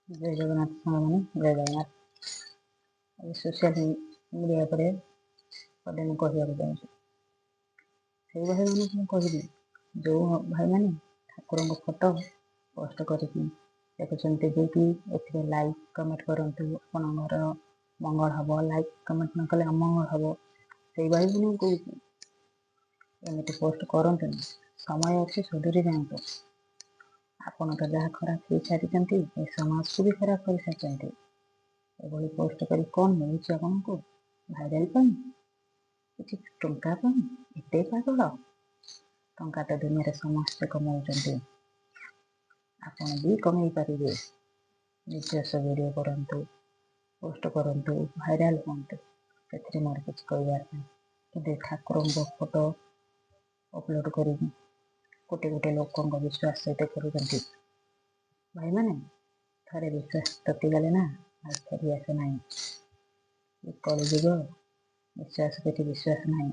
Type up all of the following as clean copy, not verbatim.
ଜୟ ଜଗନ୍ନାଥ ସାଙ୍ଗମାନେ, ଜୟ ଜଗନ୍ନାଥ। ଆଜି social media ଉପରେ ପଦେ ମୁଁ କହିବାକୁ ଚାହୁଁଛି। ସେଇ ଭାଇମାନଙ୍କୁ ମୁଁ କହିବି, ଯେଉଁ ଭାଇମାନେ ଠାକୁରଙ୍କ ଫଟୋ ପୋଷ୍ଟ କରିକି ଦେଖୁଛନ୍ତି ଯେ କି ଏଥିରେ ଲାଇକ୍ କମେଣ୍ଟ କରନ୍ତୁ, ଆପଣଙ୍କର ମଙ୍ଗଳ ହେବ, ଲାଇକ୍ କମେଣ୍ଟ ନ କଲେ ଅମଙ୍ଗଳ ହେବ, ସେଇ ଭାଇମାନଙ୍କୁ କହୁଛି, ଏମିତି ପୋଷ୍ଟ କରନ୍ତୁନି। ସମୟ ଅଛି, ସୁଧୁରି ଯାଆନ୍ତୁ। ଆପଣ ତ ଯାହା ଖରାପ ହେଇସାରିଛନ୍ତି, ଏ ସମାଜକୁ ବି ଖରାପ କରିସାରିଛନ୍ତି। ଏଭଳି ପୋଷ୍ଟ କରି କ'ଣ ମିଳୁଛି ଆପଣଙ୍କୁ? ଭାଇରାଲ ପାଇଁ, କିଛି ଟଙ୍କା ପାଇଁ ଏତେ ପାଗଳ? ଟଙ୍କା ତ ଦୁନିଆରେ ସମସ୍ତେ କମାଉଛନ୍ତି, ଆପଣ ବି କମେଇ ପାରିବେ। ନିଜସ୍ୱ ଭିଡ଼ିଓ କରନ୍ତୁ, ପୋଷ୍ଟ କରନ୍ତୁ, ଭାଇରାଲ ହୁଅନ୍ତୁ, ସେଥିରେ ମୋର କିଛି କହିବାର ନାହିଁ। କିନ୍ତୁ ଠାକୁରଙ୍କ ଫଟୋ ଅପଲୋଡ଼ କରିକି ଗୋଟେ ଗୋଟେ ଲୋକଙ୍କ ବିଶ୍ୱାସ ସହିତ ଖେଳୁଛନ୍ତି ଭାଇମାନେ। ଥରେ ବିଶ୍ୱାସ ତୁଟିଗଲେ ନା, ଆଉ ଫେରି ଆସେ ନାହିଁ। ଏ କଳିଯୁଗ, ବିଶ୍ୱାସ କିଛି ବିଶ୍ୱାସ ନାହିଁ।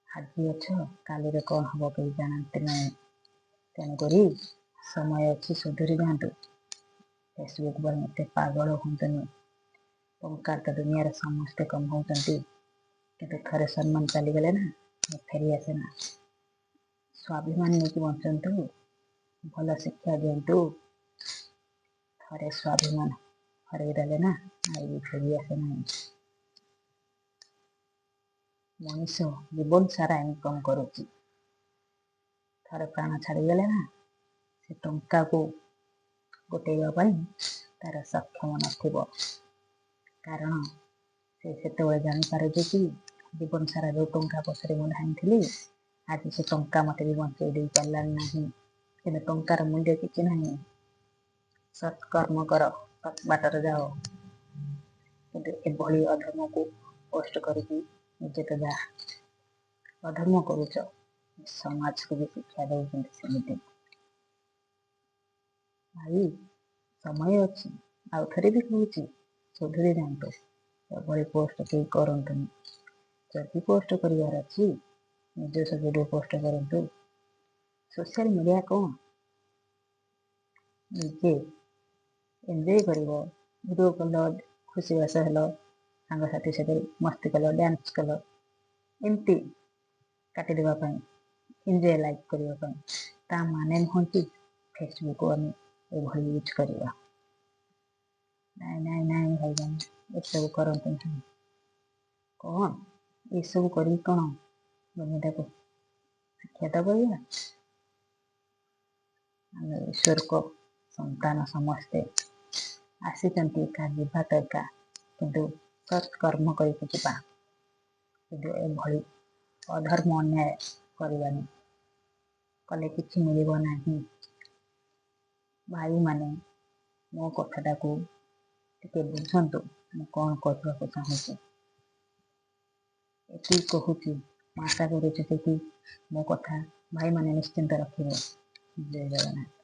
ଆଜି ଅଛ, କାଲିରେ କ'ଣ ହବ କେହି ଜାଣନ୍ତି ନାହିଁ। ତେଣୁକରି ସମୟ ଅଛି, ସୁଧୁରି ଯାଆନ୍ତୁ। ଫେସବୁକ୍ ପାଇଁ ଏତେ ପାଗଳ ହୁଅନ୍ତୁନି। ଟଙ୍କା ତ ଦୁନିଆରେ ସମସ୍ତେ କମାଉଛନ୍ତି, କିନ୍ତୁ ଥରେ ସମ୍ମାନ ଚାଲିଗଲେ ନା, ଫେରି ଆସେ ନା। ସ୍ୱାଭିମାନ ନେଇକି ବଞ୍ଚନ୍ତୁ, ଭଲ ଶିକ୍ଷା ଦିଅନ୍ତୁ। ଥରେ ସ୍ୱାଭିମାନ ହରେଇ ଦେଲେ ନା, ଆଉ ବି ଫେରି ଆସେ ନାହିଁ। ମଣିଷ ଜୀବନ ସାରା ଇନକମ୍ କରୁଛି, ଥରେ ପ୍ରାଣ ଛାଡ଼ିଗଲେ ନା, ସେ ଟଙ୍କାକୁ ଗୋଟେଇବା ପାଇଁ ତାର ସକ୍ଷମ ନଥିବ। କାରଣ ସେ ସେତେବେଳେ ଜାଣିପାରୁଛି କି ଜୀବନ ସାରା ଯେଉଁ ଟଙ୍କା ପଛରେ ମୁଁ ଧାଇଁଥିଲି, ଆଜି ସେ ଟଙ୍କା ମୋତେ ବି ବଞ୍ଚେଇ ଦେଇପାରିଲାନି ନାହିଁ। କିନ୍ତୁ ଟଙ୍କାର ମୂଲ୍ୟ କିଛି ନାହିଁ। ସତ୍କର୍ମ କର, ସତ୍ ବାଟରେ ଯାଅ। କିନ୍ତୁ ଏଭଳି ଅଧର୍ମକୁ ପୋଷ୍ଟ କରିକି ନିଜେ ତ ଯାହା ଅଧର୍ମ କରୁଛ, ସମାଜକୁ ବି ଶିକ୍ଷା ଦେଉଛନ୍ତି ସେମିତି। ଭାଇ, ସମୟ ଅଛି, ଆଉ ଥରେ ବି କହୁଛି, ସୁଧୁରି ଯାଆନ୍ତୁ। ଏଭଳି ପୋଷ୍ଟ କେହି କରନ୍ତୁନି। ଯଦି ପୋଷ୍ଟ କରିବାର ଅଛି, ନିଜସ୍ୱ ଭିଡ଼ିଓ ପୋଷ୍ଟ କରନ୍ତୁ। ସୋସିଆଲ ମିଡ଼ିଆ କ'ଣ? ନିଜେ ଏନ୍ଜୟ କରିବ, ଭିଡ଼ିଓ କଲ, ଖୁସିବାସ ହେଲ, ସାଙ୍ଗସାଥି ସହିତ ମସ୍ତି କଲ, ଡ୍ୟାନ୍ସ କଲ, ଏମିତି କାଟିଦେବା ପାଇଁ, ଏନ୍ଜୟ ଲାଇଫ୍ କରିବା ପାଇଁ। ତା ମାନେ ନୁହଁ କି ଫେସବୁକ୍ ଆମେ ଏଭଳି ୟୁଜ୍ କରିବା। ନାଇଁ ନାଇଁ ନାଇଁ ଭାଇମାନେ, ଏସବୁ କରନ୍ତୁ ନାହିଁ। କ'ଣ ଏସବୁ କରିକି କ'ଣ ଦୁନିଆଟାକୁ ଶିକ୍ଷା ଦେବ ଏଇଆ? ଆମେ ଈଶ୍ୱରଙ୍କ ସନ୍ତାନ ସମସ୍ତେ ଆସିଛନ୍ତି ଏକା, ଯିବା ତ ଏକା, କିନ୍ତୁ ସତ୍କର୍ମ କରିକି ଯିବା। କିନ୍ତୁ ଏଭଳି ଅଧର୍ମ ଅନ୍ୟାୟ କରିବାନି, କଲେ କିଛି ମିଳିବ ନାହିଁ। ଭାଇମାନେ, ମୋ କଥାଟାକୁ ଟିକେ ବୁଝନ୍ତୁ, ମୁଁ କ'ଣ କହିବାକୁ ଚାହୁଁଛି। ଏତିକି କହୁଛି, ମୁଁ ଆଶା କରୁଛି ଯେ କି ମୋ କଥା ଭାଇମାନେ ନିଶ୍ଚିନ୍ତ ରଖିବେ। ଜୟ ଜଗନ୍ନାଥ।